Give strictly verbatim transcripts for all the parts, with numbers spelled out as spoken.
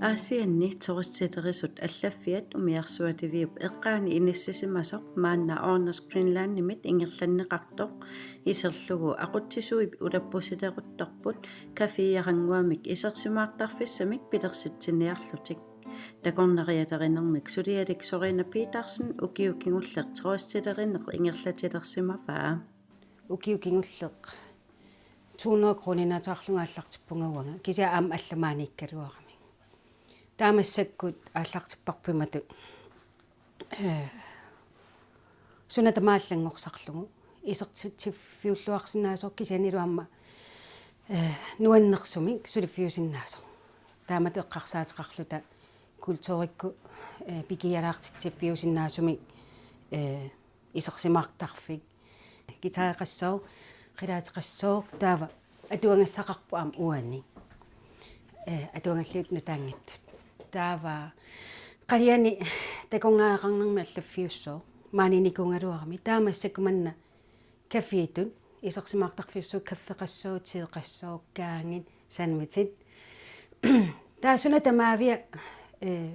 Aasianni turistilerisut allaffiat umiarsualiviup eqqaani inissisimasoq maanna Honest Greenlandimit ingerlanneqartoq iserlugu aqutsisuit ulappusileruttorput caféerannguamik isersimaartarfissamik pilersitsiniarlutik. Takornarialerinermik sulialik Sorina Petersen ukioq kingulleq turistilerineq ingerlatilersimavaa. Ukioq kingulleq to hundrede kroniinnaataqarlunga aallartippunga uanga. Kisianni aamma allamaaniikkaluarami. Taava massakkut aallartipparput imatut, eh, suna tamaat allanngorsarlugu. Isertitsiffiulluarsinnaasoq kisiannilu aamma, eh, nuannersumik suliffiusinnaasoq. Taamatut eqqarsaateqarluta kulturikkut, eh, pikialaartitsiffiusinnaasumik, eh, isersimaartarfik. Guitareqassooq, qilaateqassooq, taava atuagassaqarpoq aamma uani. Eh, atuagallugit nutaanngitsut. Taava qaliani takornariaqarnermi allaffiussooq. Maaninikuugaluarami. Taava massakkut manna cafétut isersimaartarfiussooq, kaffeqassooq, teeqassooq, kaagit, sandwichit. Taava suna tamaavia, eh,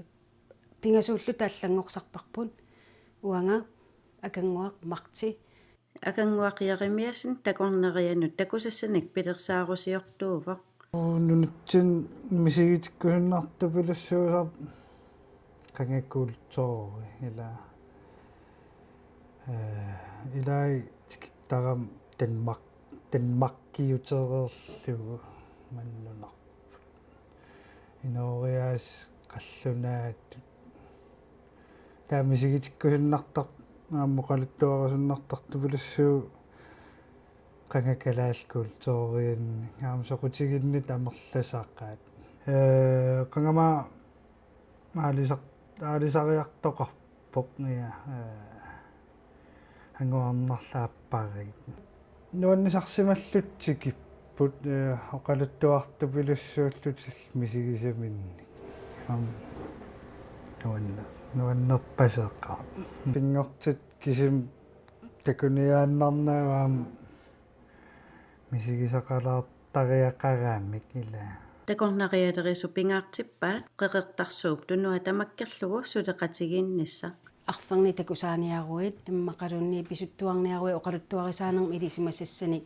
pingasuulluta allanngorsarparput. Uanga, Akannguaq, Marti. Akannguaq Jeremiassen takornarianut takusassanik pilersaarusiortuuvoq. Nunatsinni misigitikkusunnartupilussuusarpoq qanga kulturi ila. Eh, ilai tikittarami Danmark, Danmarkiutereerlugu mannunarput. Inooriaaseq qallunaatut. Taava misigitikkusunnartar-, aamma oqaluttuarisunnartartupilussuuvoq qanga kalaallit kulturianni. Aamma soqutiginnittut amerlasaqaat. Eh, qanga aalisar-, aalisariartoqarpoq, ja, eh, anguarnarlaappariit. Nuannisarsimallutik tikipput, eh, oqaluttuartupilussuullutillu misigisaminnik. Aamma nuanner-, nuannerpaseqaaq. Pinngortitaq kisimi takuniaannarnagu aamma misigisaqalaartariaqaramik ila. Takornarialerisut pingaartippaat Qeqertarsuup tunua tamakkerlugu suleqatigiinnissaq. Arfernik takusaaniaruit, immaqaluunniit pisuttuarniaruit oqaluttuarisaanermik ilisimasassanik,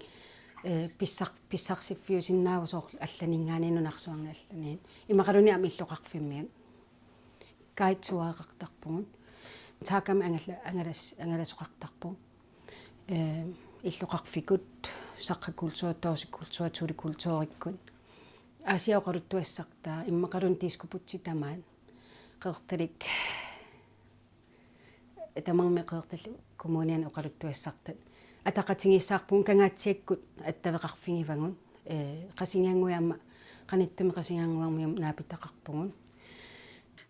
eh, pissar-, pissarsiffiusinnaavoq soorlu allaninngaanniit nunarsuarmi allaniit. Immaqaluunniit aamma illoqarfimmiut. Guide tour-eqartarpugut. Taakami angala-, angalas-, angalasoqartarpoq. Eh, illoqarfikkut, saqqakulturi, dåsekulturi, thulekulturikkut. Aasiaat oqaluttuassartaa, immaqaluunniit diskobugti tamaat. Qeqertalik, tamarmik Qeqertalik kommuniani oqaluttuassartat. Ataqatigiissaarpugut Kangaatsiakkut attaveqarfigivagut. Eh, Qasigiannguit aamma, qanittumi Qasigiannguarmiut naapitaqarpugut.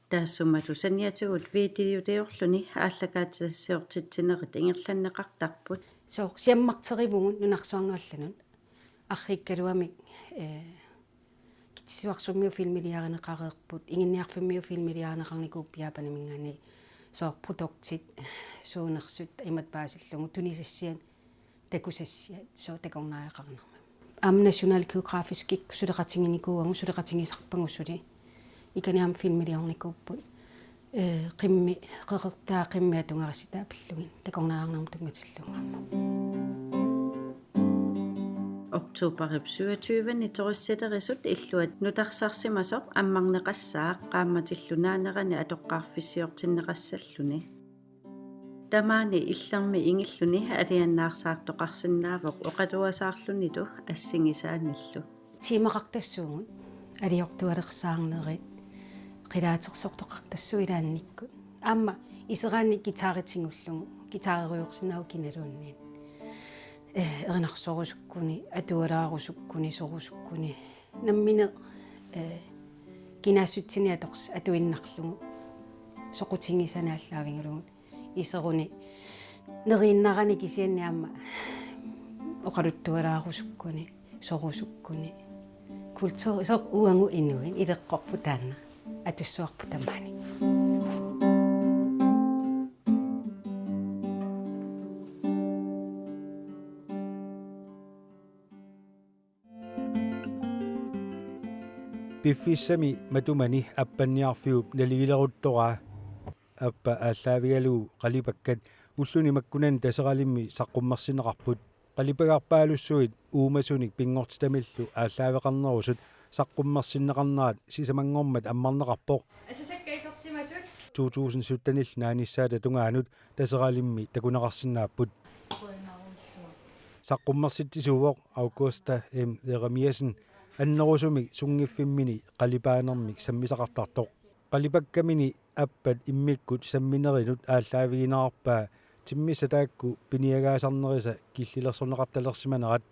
Taassumalu saniatigut videoliorluni aallakaatitassiortitsinerit ingerlanneqartarput. Sooq siammarterivugut nunarsuarnut allanut. Arriikkaluamik, eh, Kitsissuarsummiut filmiliarineqareerput, Iginniarfimmiut filmiliarineqarnikuupput Japaniminngaanniit. Sooq produktit, suunersut, imatut paasillugu, tunisassiat, takusassiat, sooq takornariaqarnermi. Aamma National Geographic-ikkut suleqatiginikuuagut, suleqatigisarpagut suli. Ikani aamma filmiliornikuupput. Eh, qimmi, qeqertaa qimmi atugarissitaa pillugit. Takornariarnermut tunngatillugu aamma. Oktoberip syvogtyve-ni turistilerisut illuat nutarsarsimasoq ammarneqassaaq qaammatillu naanerani atoqqaarfissiortinneqassalluni. Tamaani illermi ingilluni alianaarsaartoqarsinnaavoq oqaluasaarlunilu assigisaanillu. Tiimaqartassuugut, aliortualersaarnerit, qilaatersortoqartassuugut ilaannikkut. Aamma iseraanni guitaritigullugu, guitarerujoorsinnaavugut kinaluunniit. Eh, erinarsorusukkuni, atualaarusukkuni, sorusukkuni. Nammineq, eh, kinaassutsini atorsi-, atuinnarlugu. Soqutigisani aallaavigalugu. Iseruni neriinnarani kisianni aamma oqaluttualaarusukkuni, sorusukkuni. Kultur, soorlu uagut inuit ileqqorput taanna. Atussuarput tamaani. Piffissami matumani appanniarfiup naligileruttoraa. Appa aallaavigalugu qalipakkat ulluni makkunani Taseralimmi saqqummersinneqarput. Qalipagarpaalussuit uumasunik pinngortitamillu aallaaveqarnerusut saqqummersinneqarnerat sisamanngormat ammarneqarpoq. Asasakka isersimasut. To tusind syttenillu naanissaata tungaanut Taseralimmi takuneqarsinnaapput. Saqqummersitsisuuvoq Augusta M. Jeremiassen annerusumik sunngiffimmini qalipaanermik sammisaqartartoq. Qalipakkamini appat immikkut samminerinut aallaaviginerarpaa timmissat taakku piniagaasarnerisa killilersorneqartalersimanerat.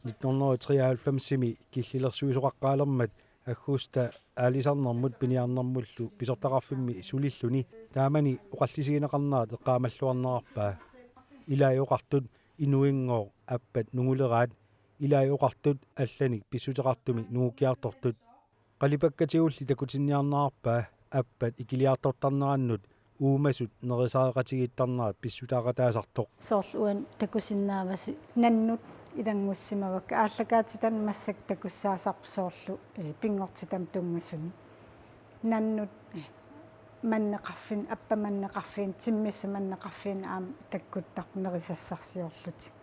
Nitten hundrede og treoghalvfemsimi killilersuisoqaqqaalermat Augusta aalisarnermut piniarnermullu pisortaqarfimmi sulilluni taamani oqallisigineqarnerat eqqaamalluarnerarpaa. Ilai oqartut inuinngooq appat nunguleraat, ilai oqartut allanik pissuteqartumik nungukkiartortut. Qalipakkatigulli takutinniarnerarpaa appat ikiliartortarnerannut uumasut nerisareqatigiittarnerat pissutaaqataasartoq. Soorlu uani takusinnaavasi nannut ilanngussimavakka, aallakaatitani massakkut takussaasarput soorlu, eh, pinngortitami tunngasunik. Nannut, eh, manneqarfin-, appa manneqarfiin, timmissat manneqarfiinni aamma takkuttarput nerisassarsiorlutik.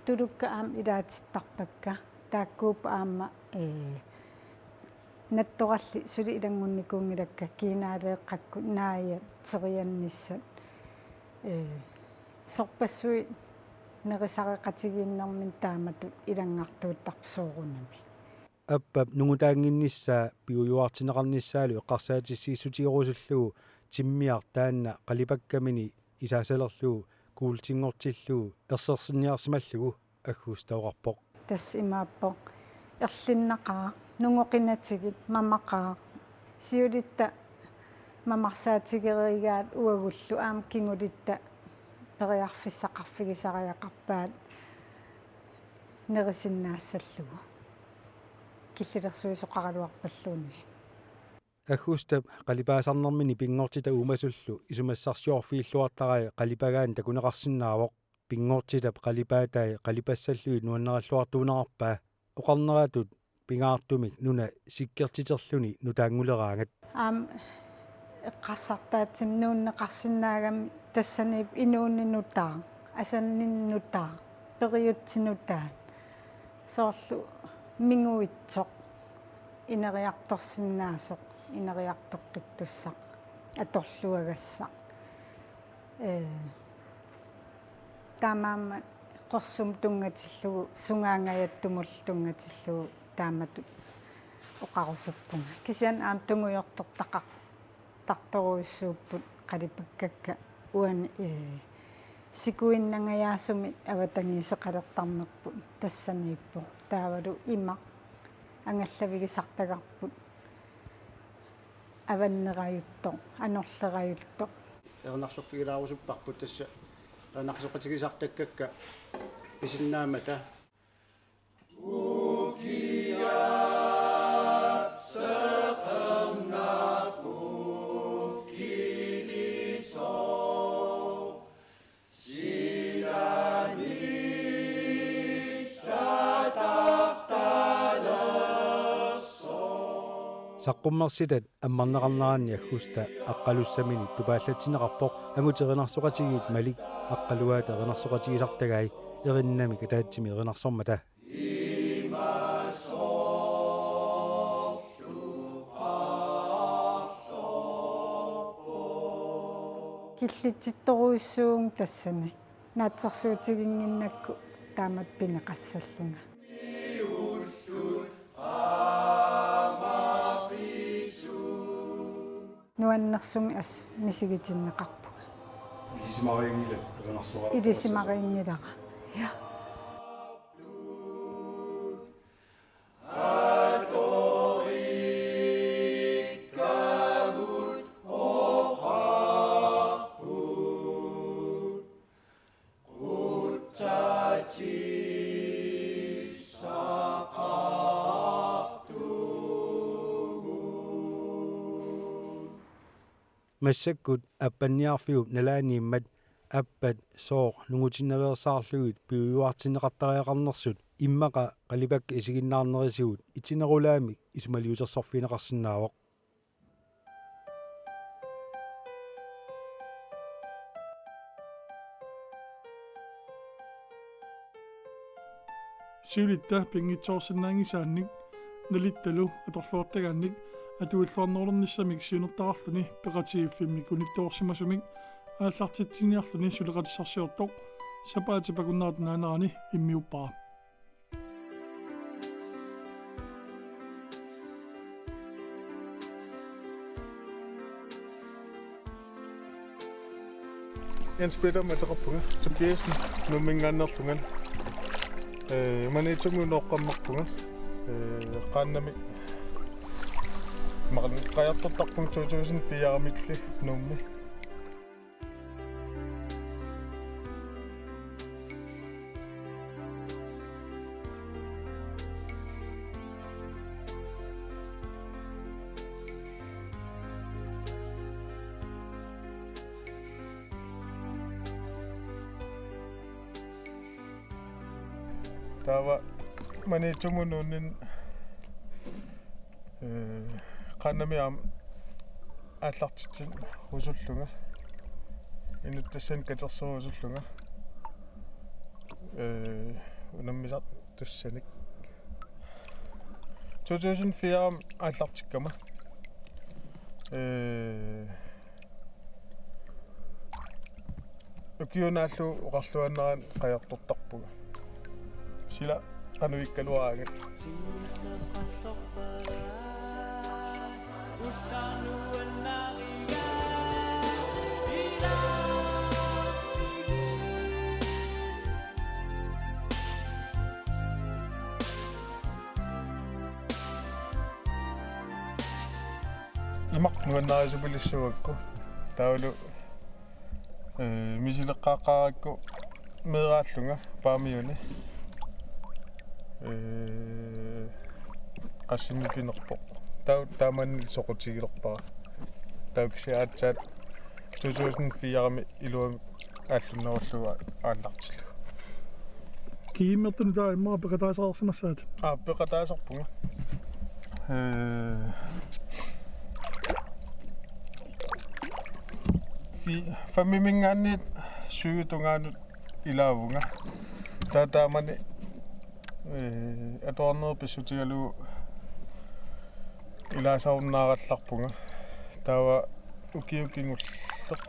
Tulukkat aamma ilaatittarpakka, taakkuupput aamma, eh, nattorallit suli ilanngunnikuunngilakka, kiinaaleeqqakkut, naajat, teriannissat, eh, sorpassuit nerisareqatigiinnerminni taamatut ilanngartuuttarput soorunami. Appap nungutaannginnissaa piujuartinneqarnissaalu eqqarsaatissiissutigerusullugu timmiaq taanna qalipakkamini isaasalerlugu kuultinngortillugu ersersinniarsimallugu Augusta oqarpoq. Tassa imaappoq: erlinnaqaaq, nungoqinatigit, mamaqaaq. Siulitta mamarsaatigereeraat uagullu aamma kingulitta periarfissaqarfigisariaqarpaat nerisinnaassallugu. Killilersuisoqaraluarpalluunniit. Augustap qalipaasarnermini pinngortitaq uumasullu isumassarsiorfigilluartarai qalipagaanni takuneqarsinnaavoq. Pinngortitap qalipaatai qalipassallugit nuanneralluartuunerarpaa. Oqarneratut pingaartumik nuna sikkertiterluni nutaannguleraangat. Aamma eqqarsartaatsimik nuunneqarsinnaagami tassaniippoq inuuneq nutaaq, asanninneq nutaaq, periutsit nutaat. Soorlu minguitsoq, ineriartorsinnaasoq, ineriartoqqittussaq, atorluagassaq. Ee, taamaammat qorsumut tunngatillugu, sungaangajattumullu tunngatillugu taamatut oqarusuppunga. Kisianni aamma tungujortortaqartartorujussuupput qalipakkakka uani, ee, sikuinnangajaasumik avatangiiseqalertarnerput tassaniippoq. Taavalu imaq angallavigisartagarput. Avannerajuttoq, anorlerajuttoq. Erinarsorfigilaarusupparput tassa erinarsoqatigisartakkakka pisinnaammata. Saqqummersitat ammarneqarneranni Augusta aqqalussaminit tupaallatsinneqarpoq, angutit erinarsoqatigiit Malik aqqaluata erinarsoqatigisartagai erinnamik ataatsimik erinarsormata. Killitsittorujussuuvunga tassani. Naatsorsuutiginnginnakku taamatut pineqassallunga. Nuannersumik assut misigitinneqarpunga. Ilisimariinngilaq erinarsoraartoq. Ilisimariinngilara. Ja. Massakkut appanniarfiup nalaaniimmat appat sooq nungutinnaveersaarlugit piujuartinneqartariaqarnersut Immaqa qalipakkat isiginnaarnerisigut itinerulaamik isumaliutersorfigineqarsinnaavoq. Siulitta pinngitsoorsinnaanngisaannik nalittalu atorluartagaannik atuilluarnerulernissamik siunertaqarluni peqatigiiffimmik unittoorsimasumik aallartitsiniarluni suleqatissarsiortoq sapaatip akunnerata naanerani immiuppara. Jens Peter ateqarpunga, Tobiassen, Nuumminngaanneerlunga. Ee, Maniitsumut nooqqammerpunga. Ee, qaannamik maqan qajartortarpunga to tusind fire-miilli Nuummi. Taava Maniitsumut nuunninni, ee, qaannamik aamma aallartitsinerusullunga. Inuttassanik katerserusullunga. Ee, unammisartussanik. To tusind fire aallartikkama. Ee, ukiunaallu oqarluaannaraan qajartortarpunga. Sila qanoq ikkaluaraangat. Imaq nuannarisupilussuugakku. Taavalu, ee, misileqqaaqqaarakku meeraallunga Paamiuni. Ee, qassinni pinerpoq. Taa-, taamani soqutigilerpara. Taava kisianni aatsaat to tusind fire-mi iluamik aallunnerullugu aallartillugu. Kiimmertuni taava immaqa peqataasarsimassaatit? Aa, peqataasarpunga. Ee, fi-, femiminngaanniit syvip tungaanut ilaavunga. Taava taamani, ee, atuarneq pissutigalugu ilaasarunnaarallarpunga. Taava ukiut kingulleq,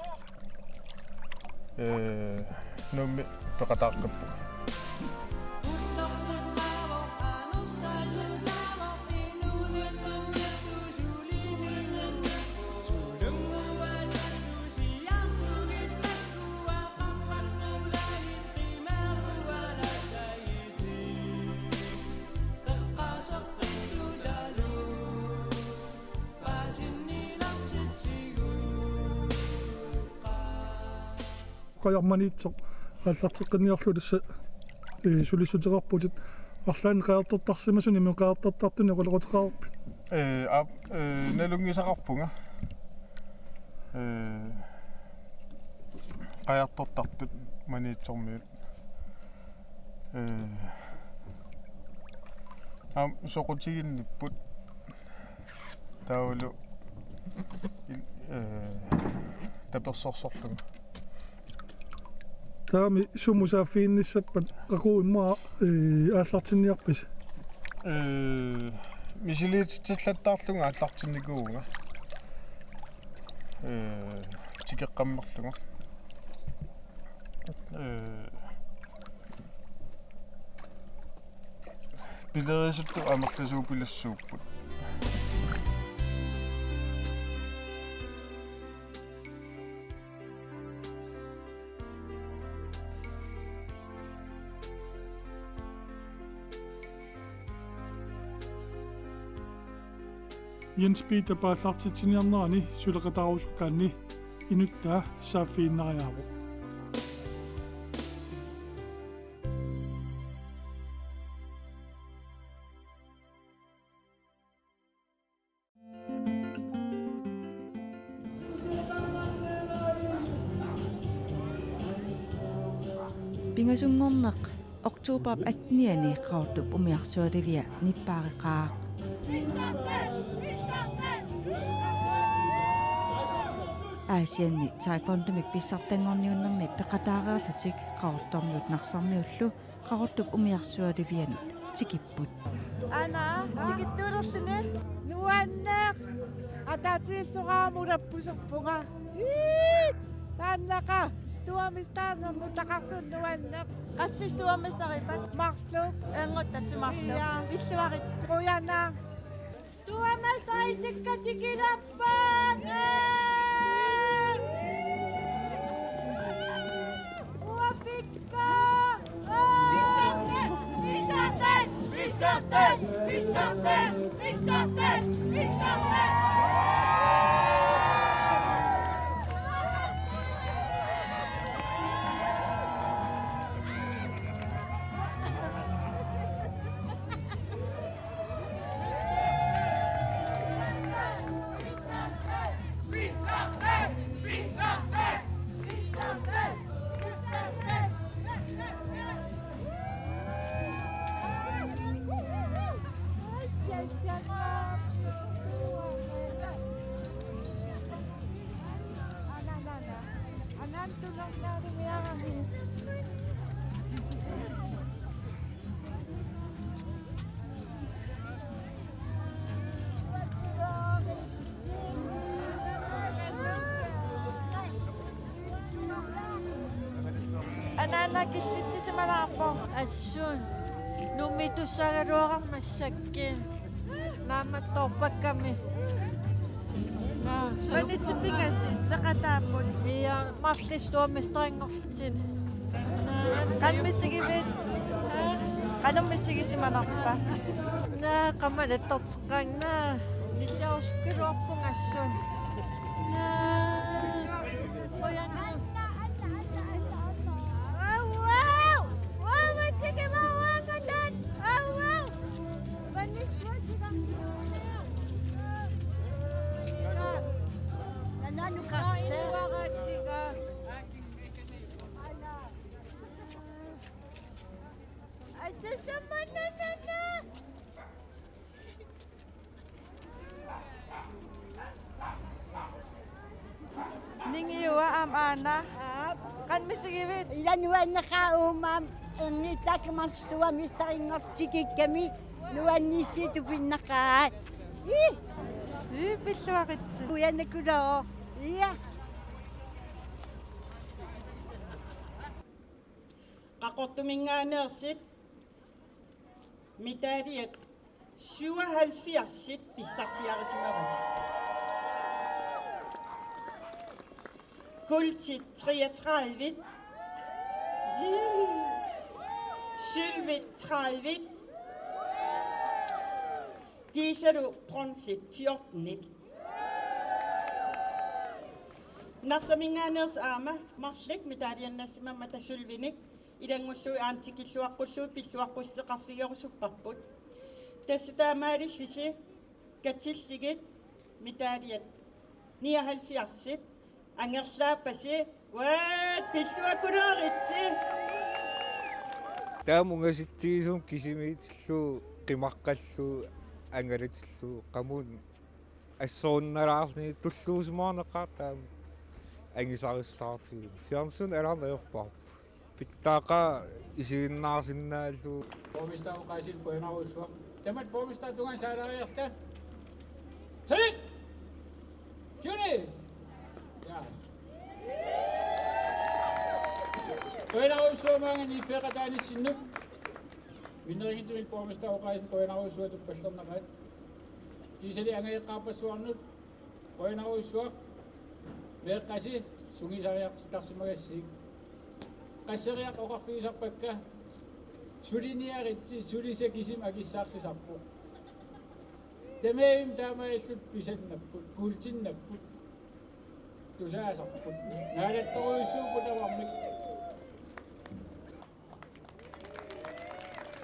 ee, Nuummi peqataaqqippunga. Qajar Maniitsoq aallarteqqinniarlugu tassa, ee, sulissuteqarputit. Arlaannik qajartortarsimasunik imaluunniit qajartortartunik oqaloqateqarpit? Ee, aap, ee, nalunngisaqarpunga. Ee, qajartortartut Maniitsormiut. Ee, aamma soqutiginnipput. Taavalu il-, ee, tapersersorlunga. Taavami sumut saaffiginnissappat, qaqugu immaqa, ee, aallartinniarpisi? Ee, misiliititsillattaarlunga aallartinnikuuvunga. Ee, tikeqqammerlunga. Ee, Pilerisuttut amerlasuupilussuupput. Jens Peter aallartitsiniarnerani suleqataarusukkaanni inuttaa saaffigiinnariaavoq. Pingasunngornaq Oktoberip attenianni Qaqortup umiarsualivia nippaareqaaq. Aasianni taekwondomik pissartanngorniunnermi peqataareerlutik Qaqortormiut Narsarmiullu Qaqortup umiarsualivianut tikipput. Aana, tikittuulerluni. Nuanneq. Ataatsimiittoq aamma ulappuserpunga. Ii! Taannaqa. Stormesterinut nutaqarluni nuanneq. Qassit stormesterippat? Marluk. Eernguttatsiaq marluk. Ja. Pilluaritsi. Qujanaq. Stormesteri tikka tikilappat. Uapik. Anaana, killitsisimalaarpoq. Assut. Nuummi tussaagaluarama massakkut. Naammattoorpakkami. Naa, manitsipingasi, peqataapput. Ja, marluk stormesterinngorlutik. Qanoq misigivit? Qanoq misigisimanarpa? Naa, qamalattorteqqaanga. Nilliarusukkaluarpunga assut. Naa. Qujanaq. Ningiua aamma aana. Aap. Qanoq misigivit? Ila nuanneqaaq uuma aamma erniittaakka marluk stormesterinngorlutik tikikkami nuannissi tupinnaqaaq. Ii. Ii, pilluaritsi. Qujanaqulooq. Ia. Qaqortuminngaanneersut medaljat syvoghalvfjerds pissarsiarisimavasi. Kuultit treogtredive. Sølvit tredive. Kiisalu bronzit fjorten. Narsaminngaanneersut aamma marluk medaljernassimammata sølvinik ilanngullugu aamma tikilluaqqullugu pilluaqqussuteqarfigerusupparput. Tassa taamaalillusi katillugit medaljat nioghalvfjerds angerlaappasi, uaat, pilluakulooritsi. Taama ungasitsigisumik kisimiitillugu qimaqqallugu angalatillugu qamuuna assorunnalaarluni tulluusimaarneqaaq taama angusarissaartigu. Fjernsyni alarneerpaarpu. Pitsaaqaaq isiginnaarsinnaallugu. Borgmester oqaasillu qujanarujussuaq. Tamatta borgmester tungaanut saalaariarta. Salik! Juni! Ja. Qujanarujussuaq maanga niffeqataanissinnut. Minnerunngitsumillu borgmester oqaasillu qujanarujussuaq tuppallernaqaat. Kiisali angajoqqaarpassuarnut. Qujanarujussuaq. Meeqqasi sungiusariartittarsimagassigit. Qasseriarluta oqarfigisarpakka. Suliniaritsi, sulisaq kisimi akissarsisarpoq. Tamarmik taamaalillutik pisannapput, kuultinnapput. Tusaasarput. Naalattorujussuupput tamarmik.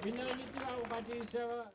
Minnerunngitsumik oqaatigissavara.